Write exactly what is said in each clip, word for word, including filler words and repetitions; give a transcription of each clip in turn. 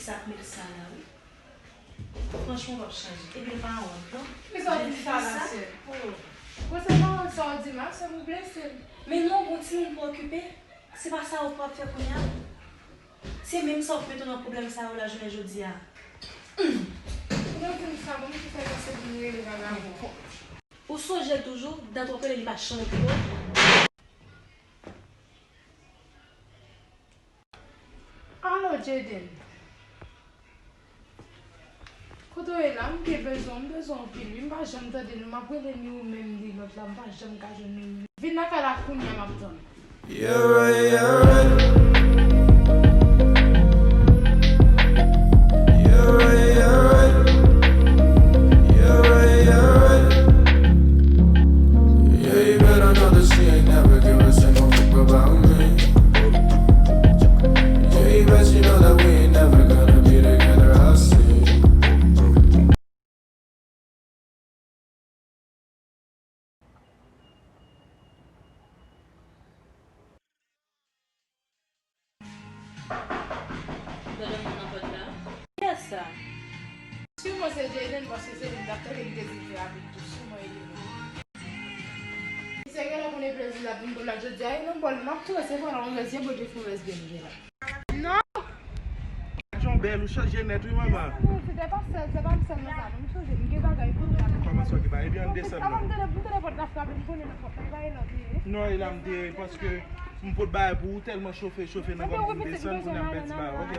Sa k met sa la, wi. Franchman, w p ap chanje. Epi l pa wont, non. Kisa w di sa la, sè? Oh. Bon, se pa wont sa w di m la, sè, m blese. Men non, gon timoun pou okipe. Se pa sa w p ap fè kounye a. Se menm sa w k mete w nan pwoblèm sa yo la jounen jodi a. Ou nan di m sa, bon, m ki fè pase pou m rele vagabon. Ou sonje l toujou, dat w ap rele li pa chanje pou ou. Alo, Jaden. Kote w ye la? M te bezwen w, m bezwen w anpil, wi. M pa janm tande nou. M ap rele ni ou menm, ni lòt la. M pa janm ka jwenn nou. Vin lakay la kounye a, m ap tann ou. Yeah, right, yeah, right. Yeah, right, yeah, right. Yeah, right, yeah, right. Yeah, you better know that she ain't never give a single fuck about me. Yeah, you bet you know that we ain't never gonna be together, I see. Gade moun nan pòt la. Kiyès sa? Siman se Jaden, paske se li m t ap tande, m te di l vin rapid tou. Siman e li menm. Misye genlè konnen plezi l ap vin pou l la jodi a, e nan bòl m ap tou resevwa la, yon rès, Bondye fè yon rès byen li la. Non! Jan bèl, ou chanje nèt wi, manman. Se te pa sèl, se pa m sèl nan sa, non, m sonje, m gen bagay pou m la. Kòman sa, ou gen bagay? Ebyen, ann desann non. Avan m tande, m tande pòt la frape, m konnen nan pòt la, e pa e la m te ye. Non, e la m te ye, paske m pot bagay pou ou, tèlman chofe, chofe nan kò m, pou m desann, pou n ap pèdi bagay, ok?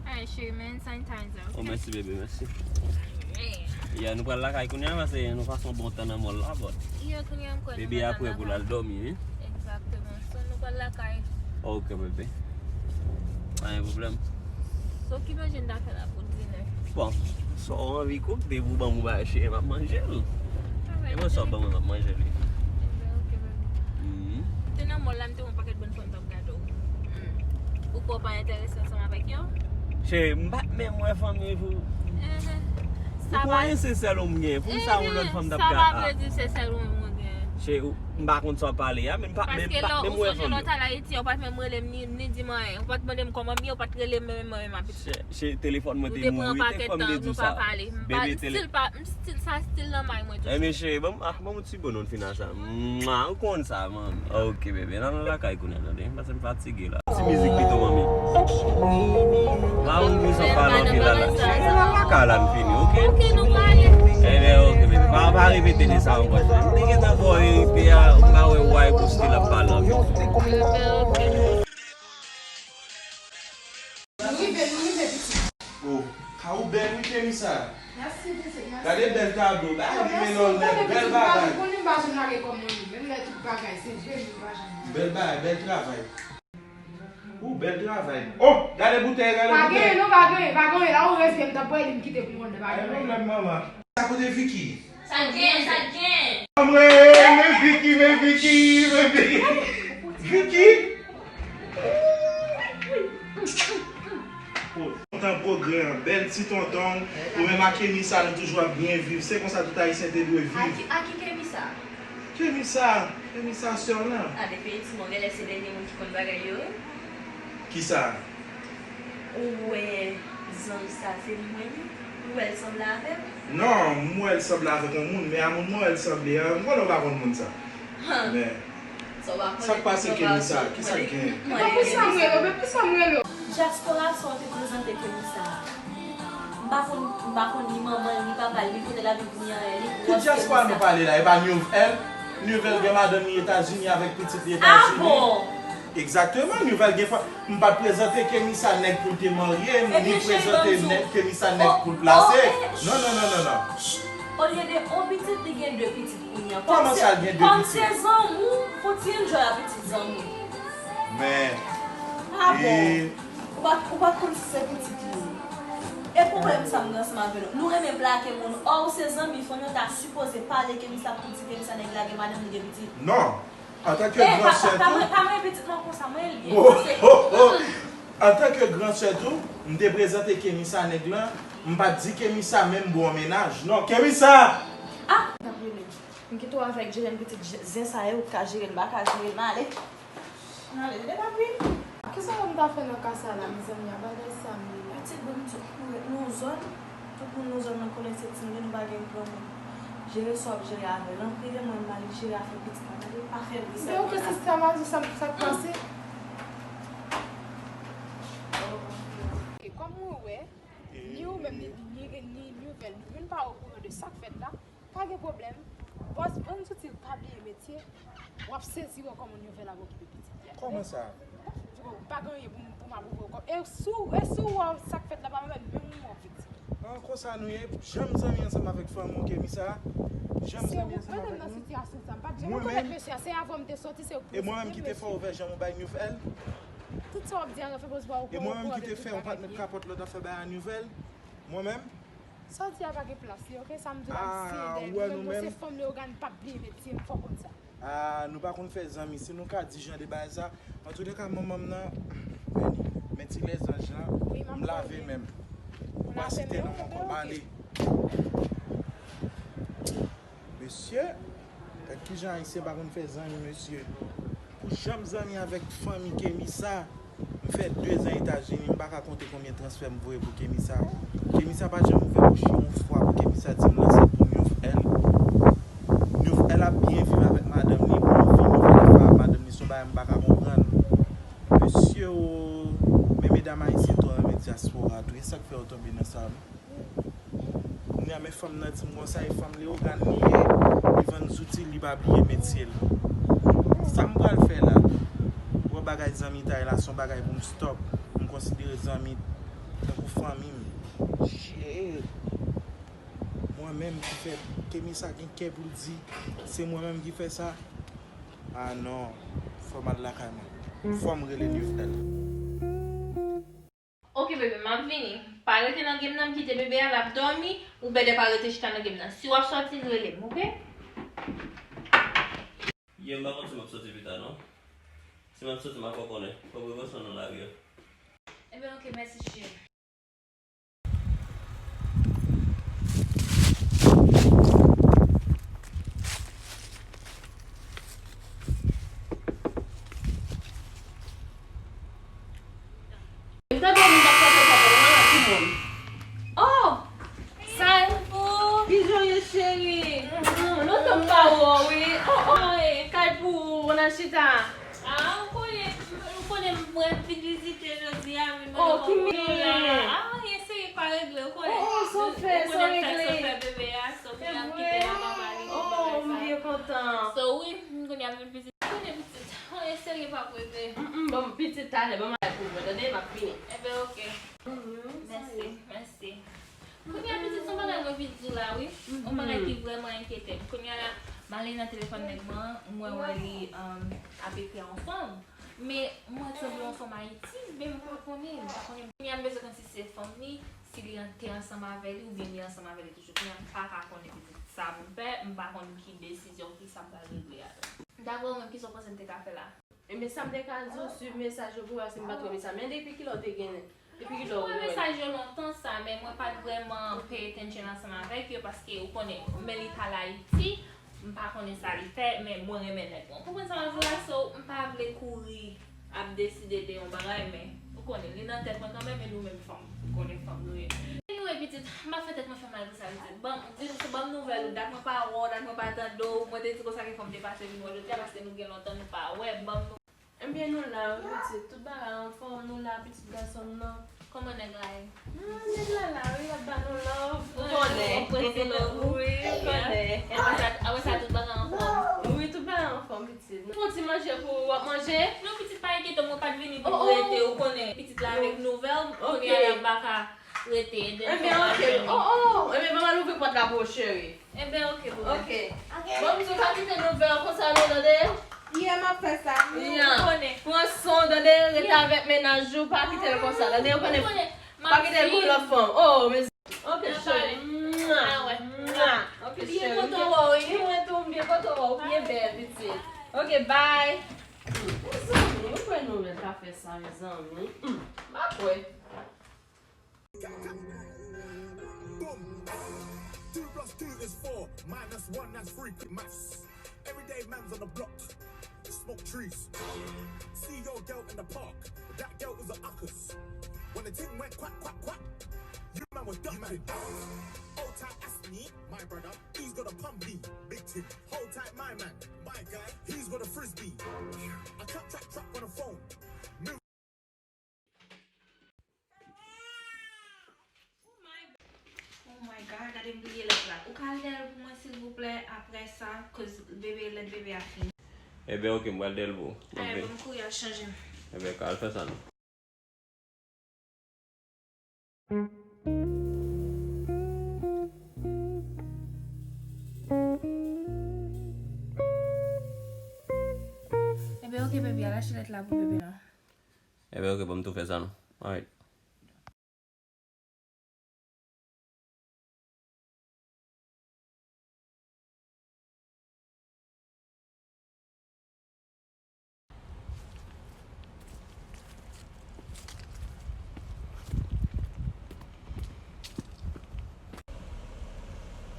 Alright, cheri, men hand sanitizer, ok? Oh, mèsi, bebe, mèsi. Yeah. Yeah, nou pral lakay kounye a, paske nou pase yon bon tan nan mall la, but yeah, kounye a m kwè nou bebe a prè pou l al dòmi, wi. Exactement. So, nou pral lakay. Ok, bebe. Pa gen pwoblèm. So, ki manje n ta fè la pou dinè? Bon, sa w anvi kook, depi w ban m yon bagay cheri, m ap manje l. Alright, e bon, sa w ban mwen, m ap manje l, wi. Ebyen, ok, bebe. Mhm. Te nan mall la, m te wè yon pakèt bann fanm t ap gade w. Hmm. Ou kwè w pa enterese ansanm avèk yo? Cheri, m pa t menm wè fanm yo pou. Mhm. Ou konnen se sèl ou m gen. Pou sa yon lòt fanm t ap ka. Sa pa vle di se sèl ou menm ou gen. Cheri, m pa konn sa w ap pale a, men m pa, men m pa t menm wè fanm yo. Paske lè w sonje lè w t al Ayiti, ou pa t menm rele m ni, ni di m anyen. Ou pa t mande m kòman m ye, ou pa t rele m menm, menm, menm, menm, apiti. Cheri, telefòn mwen te mouri, te fè m te di w sa. Bebe, tele- Still pa, m still, sa still nan may mwen toujou. Ebyen, cheri, ban m, ah, ban m yon ti bon non fina sa. Mwa, ou konn sa, manmi. Ok, bebe, n al nan lakay kounye a, tande. Paske m fatige la. Ti mizik pito, manmi. Mwa, ou bezwen pale anpil la, la. Cheri, n al lakay la, n fini, ok? Ok, nou prale. Ebyen, ok, bebe. Pa, pa repete de sa ankò, cheri. M te gentan fè w erite a, m pa wè why pou still ap pale anpil. Ebyen, ok. Nou rive, nou rive, pitit. Oh, ka ou bèl wi, Kemisa. Mèsi, pitit, mèsi. Gade bèl tablo, bagay li melòn nèt, bèl bagay. Ou konnen m pa janm lage kò m nan li, menm lè tout bagay, se vre, m pa janm. Bèl bagay, bèl travay. Ou bèl travay. Oh, gade boutèy, gade boutèy. Pa genyen, non, pa genyen, pa genyen. La, ou rèske m t ap pale, m kite pou mwen, pa genyen. Ay, pwoblèm, manman. Sa kote Vicky? Sa k gen, sa k gen? Anmwey, men Vicky, men Vicky, men Vicky. Vicky? Oh, kontan pwogrè an, bèl ti tonton. Ou menm ak Kemisa, nou toujou ap byen viv. Se konsa tout Ayisyen te dwe viv. A ki, a ki Kemisa? Kemisa, Kemisa sè w lan. A, depi ti mwen genlè se dènye moun ki konn bagay yo, wi. Kisa? Ou wè zanmi sa se li mwen ye? Ou wè l sanble avè m? Non, m wè l sanble avèk yon moun, men a moun mwen wè l sanble an, m konnen w pa konn moun sa. Men, sa k pase Kemisa? Kisa k gen? Epa pou sa m rele w, men pou sa m rele w. Dyaspora sa w te prezante Kemisa a. M pa konn, m pa konn ni manman l, ni papa l, ni kote l abite, ni anyen, ni gwòs Kemisa. Ki dyaspora nou pale la? E pa Nouvèl? Nouvèl gen madanm li Etazini avèk pitit li Etazini. Ah bon? Egzakteman, Nouvèl gen fanm. M pa t prezante Kemisa nèg pou l te marye, ni prezante nèg, Kemisa nèg pou l plase. Non, non, non, non, non. Olye de yon pitit, li gen de pitit kounye a. Kòman sa l gen de pitit? Kòm se zanmi w, fò w ti enjoy a pitit zanmi w. Men, ah bon? Ou pa, ou pa konn si se pitit li ye. E pwoblèm sa m gen ansanm avè nou. Nou renmen plake moun. Ò, ou se zanmi fanmi w, ta sipoze pale Kemisa pou di Kemisa nèg la gen madanm, li gen pitit. Non. Antanke gran sè tou. Eh, pa, pa, pa mwen, pa mwen pitit mwen konsa, mwen l byen. Oh, oh, oh. Antanke gran sè tou, m te prezante Kemisa nèg lan, m pa t di Kemisa menm bon mennaj. Non, Kemisa! Ah! M kite w avèk Jelen, pitit zen sa yo, ou ka jere l, m pa ka jere l, m ale. M ale, depi. Kisa m ta fè nan ka sa la, mezanmi, a bagay sa m ye la? Pitit, bon, m di, nou ret nan yon zòn, tout moun nan zòn nan konnen se timoun, nou pa gen granmoun. Jere sa w ap jere avè l. Anpile mwen, m ale jere afè pitit mwen, tande? Pa fè bri sa. Men ok, sista, m a di sa, sa k pase. Ok, kòm mwen wè, ni ou menm, ni, ni, ni Nouvèl, nou youn pa okouran de sa k fèt la. Pa gen pwoblèm. Bòs, bann zouti l pa bliye metye. W ap sezi wè kòman Nouvèl ap okipe pitit li a. Kòman sa? Bon, pa gen anyen pou m, pou m ap ouvri w kò. E si w, e si w wè sa k fèt la, pa mèt menm ou wè pitit. An, konsa nou ye. Janm zanmi ansanm avèk fanmi w, Kemisa. Janm zanmi ansanm avèk nou. Se ou k mete m nan sitiyasyon sa. M pa t janm rekonèt mesye a. Se avè w m te soti, se ou k prezante m mesye. E mwen menm ki te fè w ouvè janm ou bay Nouvèl. Tout sa w ap di a, nan fè bòs pa okouran de tout bagay. E mwen menm ki te fè w pa t met kapòt lòt afè bay a Nouvèl. Mwen menm. Sa w di a pa gen plas li, ok? Sa m di w la, m siyen dèyè nou menm, nou se fanm Leyogàn, n p ap bliye metye m, fò w konn sa. Ah, nou pa konn fè zanmi, si nou ka di jan de bagay sa. Antouleka, manman m nan, men, men ti lèzanj lan, m lave men m. Ou pa site non m ankò, m ale. Mesye, gad kijan Ayisyen pa konn fè zanmi, mesye. Pou janm zanmi avèk fanmi Kemisa, m fè de zan Etazini, m pa ka konte konbyen transfè m voye pou Kemisa. Kemisa pa janm ouvè bouch li yon fwa pou Kemisa di m nan se pou Nouvèl. Nouvèl ap byen viv avèk madanm li, pou yon fi Nouvèl ap fè ak madanm li, se yon bagay m pa ka konprann. Mesye o, men medam ayisyen twò renmen dyaspora tou, e sa k fè yo tonbe nan sa. Kounye a, men fanm nan di m konsa, e fanm Leyogàn li ye, li vann zouti, li pa bliye metye l. Sa m pral fè la? Ou wè bagay zanmitay la, se yon bagay pou m stop. M konsidere zanmi tankou fanmi m. Shit. Mwen menm ki fè, Kemisa gen kè pou l di, se mwen menm ki fè sa? Ah non, fò m al lakay mwen. Fò m rele Nouvèl. Ok bebe, m ap vini. Pa rete nan game nan, m kite bebe a, l ap dòmi, ou bèdè pa rete chita nan game nan. Si w ap sòti, rele m, ok? Yeah, m pa konn si m ap sòti pita non. Si m ap sòti, m a fè w konnen. Fò m revanse w nan lari a. Ebyen ok, mèsi cheri. M tande moun k ap pase pa bò mwen la, ki moun? Oh! Sa, kijan w ye, cheri? Lontan m pa wè w, wi. Oh, oh, kay pou ou, ann al chita. Ah, ou konnen, ou konnen mwen vin vizite jodi a, vin mande kòman nou la. Ah, anyen serye pa regle, ou konnen. Oh, oh, sa w fè, sa w regle. Ou konnen sa k fè bebe a, so m ap kite l ak papa li, tout bagay sa. Oh, m byen kontan. So, wi, m konnen ap vin vizite. Ou konnen pitit, anyen serye p ap regle. Mm, mm, bon, pitit talè, ban m al pou mwen, tande, m ap vini. Enben, ok. Mèsi, mèsi. Kounye a, pitit, se yon bagay mwen vin di w la, wi. Yon bagay ki vrèman enkyete m. Kounye a la, m ale nan telefòn nèg mwen, mwen wè li, um, ap ekri a yon fanm. Men mwen sanble yon fanm Ayiti, men m pa konnen, m pa konnen. Kounye a m bezwen konn si se fanm li, si li an-, te ansanm avè li, oubyen li ansanm avè li toujou. Kounye a m pa ka konnen pitit. Sa pou m fè, m pa konn ki desizyon, ki sa m pral regle a. Dakò, ou menm, kisa w panse m te ka fè la? Ebyen, sa m te ka di w, swiv mesaj yo pou wè si m pa t wè mesaj. Men depi kilè w te gen, depi kilè w wè mesaj yo lontan sa, men mwen pa t vrèman pay attention ansanm avèk yo, paske ou konnen, men li t al Ayiti, m pa konnen sa li fè, men mwen renmen nèg mwen. Ou konprann sa m ap di w la, so, m pa vle kouri ap deside de yon bagay, men ou konnen, li nan tèt mwen kanmenm, e nou menm fanm, ou konnen fanm nou ye. Anyway, pitit, m ap fè tèt mwen fè mal pou sa, pitit. Ban, di, ban m nouvèl ou, dat mwen pa wè w, dat mwen pa tande w, mwen te di konsa ke fò m te pase vin wè w jodi a, paske nou gen lontan nou pa wè, ban m nou. Ebyen, nou la, wi, pitit, tout bagay anfòm, nou la, pitit gason m nan. Kòman nèg la ye? Ah, nèg la la, wi, l ap ba nou love. Ou konnen. Ou prese love, wi, ou konnen. Apre sa, apre sa, tout bagay anfòm. Wi, tout bagay anfòm, pitit. Fè yon ti manje pou ou, w ap manje? Non, pitit, pa enkyete w, mwen pa t vini pou m rete, ou konnen. Pitit la avèk nouvèl, kounye a la m pa ka rete. Ebyen, ok. Oh, oh, ebyen, ban m al ouvri pòt la pou ou, cheri. Ebyen, ok, boo. Ok. Bon, m di w pa kite nouvèl konsa non, tande? Yeah, m ap fè sa. Yeah. Pran swen w, tande? Rete avèk mennaj ou, pa kite l konsa, tande? Ou konnen, pa kite l pou lòt fanm. Oh, men. Ok, cheri. Mwa. Mwa. Ok, cheri. Byen kontan wè w, wi. Mwen tou, m byen kontan wè w. Byen bèl, pitit. Ok, bye. Hmm, mezanmi, ou kwè nouvèl ka fè sa, mezanmi? Hmm, m pa kwè. Boom. Two plus two is four, minus one, that's three. Quick maths. Everyday man's on the block. Smoke trees. See your girl in the park. That girl is a uckus. When the ting went quack, quack, quack, you man was ducking. Hold tight, ask me, my brother. He's got a pumpy, big ting. Hold tight, my man, my guy. He's got a frisbee. I trap, trap, trap on the phone. Oh my God, gade m bliye lèt la. Ou ka al dèyè l pou mwen, silvouplè, apre sa, koz bebe, lèt bebe a fini. Ebyen, ok, m pral dèyè l pou ou. Alright, ok, bon, m kouri al chanje m. Ebyen, ka al fè sa non. Ebyen, ok, baby, al achte lèt la pou bebe non. Ebyen, ok, ban m tou fè sa non. Alright.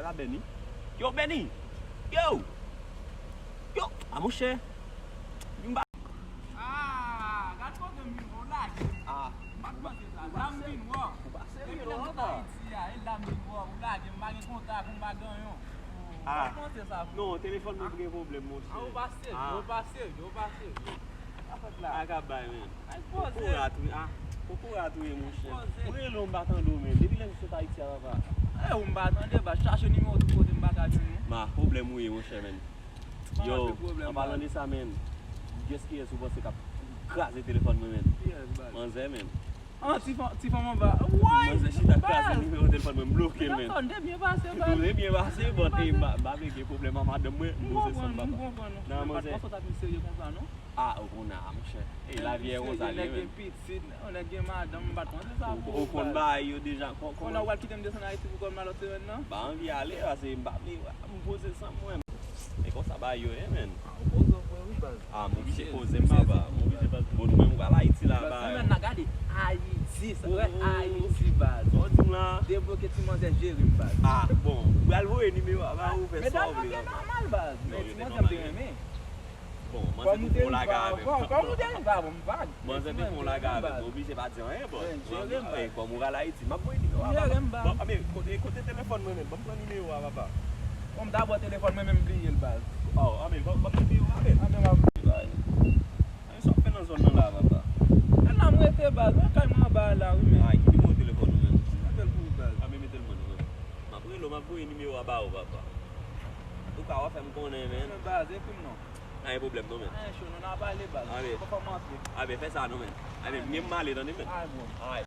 Ala Benny. Yo, Benny! Yo! Yo! A monchè! M pa... Ah, gad kote m vin wè w lage. Ah. M pa t panse sa. La m vin wè w. Depi lè m sot Ayiti a, e la m vin wè w. Ou lage m, m pa gen kontak ou, m pa gen anyen. Ah. Non, telefòn mwen gen pwoblèm, monchè. Ah, ou pa serye, ou pa serye, ou pa serye. Sa fèt la. A ka bay, men. Kokorat, wi, ah. Kokorat, wi, monchè. Mwen rele w, m pa tande w, men. Depi lè m sot Ayiti a, papa. Eh, ou m pa tande, baz, chache nimewo tout kote, m pa ka jwenn ou. Ma, pwoblèm ou ye, monchè, men. Yo, an palan de sa, men. Kiyès kiyès ou panse k ap kraze telefòn mwen, men? Kiyès, baz? Manzè, men. Ah, ti fanm, ti fanm anba. Woy! Manzè chita kraze nimewo telefòn mwen, m bloke l, men. Ou te byen pase, baz. Ou te byen pase, bon, e m pa, m pa vle gen pwoblèm ak madanm mwen, m poze san m papa. M konprann, m konprann. Nan manzè. Ou pa t panse w t ap vin serye konsa, non? Ah, ou konn a, monchè. E lavi a konsa li ye, men. Nèg gen pitit, nèg gen madanm, m pa t panse sa pou ou, baz. Ou konn bagay yo deja, kon, kon. Kounye a w pral kite m desann Ayiti pou kò m la lòt semèn nan? M pa anvi ale, pase m pa vle, m poze san mwen. E konsa bagay yo ye, men. Ah, ou poze w vre, wi, baz. Ah, m oblije poze m, papa. M oblije poze m. Bon, nou menm, nou pral Ayiti la, baz. Semèn nan, gade, Ayiti, sa, wè, Ayiti, baz. Sa w di m la? Debloke ti manzè, jere m, baz. Ah, bon, m pral voye nimewo a ba ou, fè sa w vle, papa. Medam yo gen nòmal, baz. Men ti manzè m te renmen. Bon, manzè te fon laga avè m. Kòm ou te rive avan m, vag. Manzè te fon laga avè m, m oblije pa di anyen, bòs. Kòm ou pral Ayiti, m ap voye nimewo a, papa. Bon, anben, kote, kote telefòn mwen menm? Ban m pran nimewo a, papa. Bon, m ta ba w telefòn mwen, men m bliye l, baz. Oh, anben, ban, ban m nimewo a, men. Anben, m ap... Anben, sa w ap fè nan zòn nan la, papa? E la m rete, baz. Mwen kay mwen anba a la, wi, men. Ay, ki nimewo telefòn ou menm? Mete l pou ou, baz. Anben, mete l pou mwen, non, men. M ap rele w, m ap voye nimewo a ba ou, papa. Ou ka, w ap fè m konnen, men. Anben, baz, ekri m non. Pa gen pwoblèm non, men. Anyen cho, non, n a pale, baz. Anben. Fò m antre. Anben, fè sa non, men. Anben, m gen m ale, tande, men. Alright, bro. Alright.